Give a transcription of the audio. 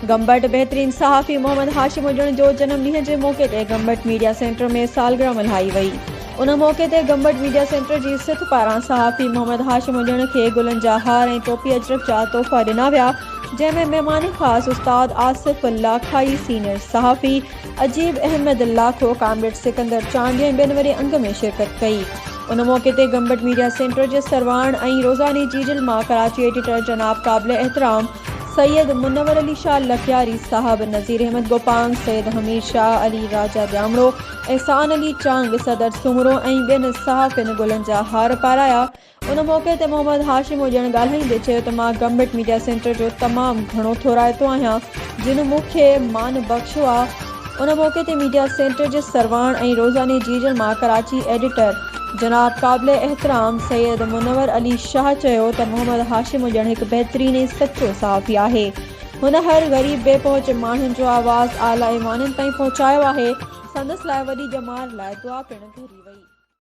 گمبٽ، بهترين صحافي محمد هاشم اڄڻ جو جنم ڏينهن جي موقعي تي گمبٽ ميڊيا سينٽر ۾ سالگرهه ملهائي وئي. ان موقعي تي گمبٽ ميڊيا سينٽر جي سٿ پاران صحافي محمد هاشم اڄڻ کي گلن جا هار ۽ ٽوپي اجرڪ جا تحفا ڏنا ويا، جنهن ۾ مهمان خاص استاد آصف لاکائي، سينئر صحافي عجيب احمد لاکو، ڪامريڊ سڪندر چانڊيو ۽ ٻين وڏي انگ ۾ شرڪت ڪئي. ان موقعي تي گمبٽ ميڊيا سينٽر جي سرواڻ ۽ روزاني جيجل مان ڪراچي ايڊيٽر جناب قابل احترام سيد منور علي شاهه لڪياري صاحب، نذير احمد گوپانگ، سيد حمير شاهه، علي راجا ڄامڙو، احسان علي چانگ، صدر سومرو ۽ ٻين صحافين گلن جا هار پارايا. ان موقعي تي محمد هاشم اڄڻ ڳالهائيندي چيو ته مان گمبٽ ميڊيا سينٽر جو تمام گهڻو ٿورائتو آهيان جن مون کي مان بخشيو آ. ان موقعي تي ميڊيا سينٽر جي سرواڻ ۽ روزاني جيجل مان ڪراچي ايڊيٽر جناب قابل احترام سيد منور علي شاهه چيو ته محمد هاشم اڄڻ هڪ بهترين ۽ سچو صحافي آهي. هن هر غريب بي پهچ ماڻهن جو آواز اعليٰ ايوانن تائين پهچايو آهي. سندس لاء وڏي ڄمار لاء دعا پڻ گهري وئي.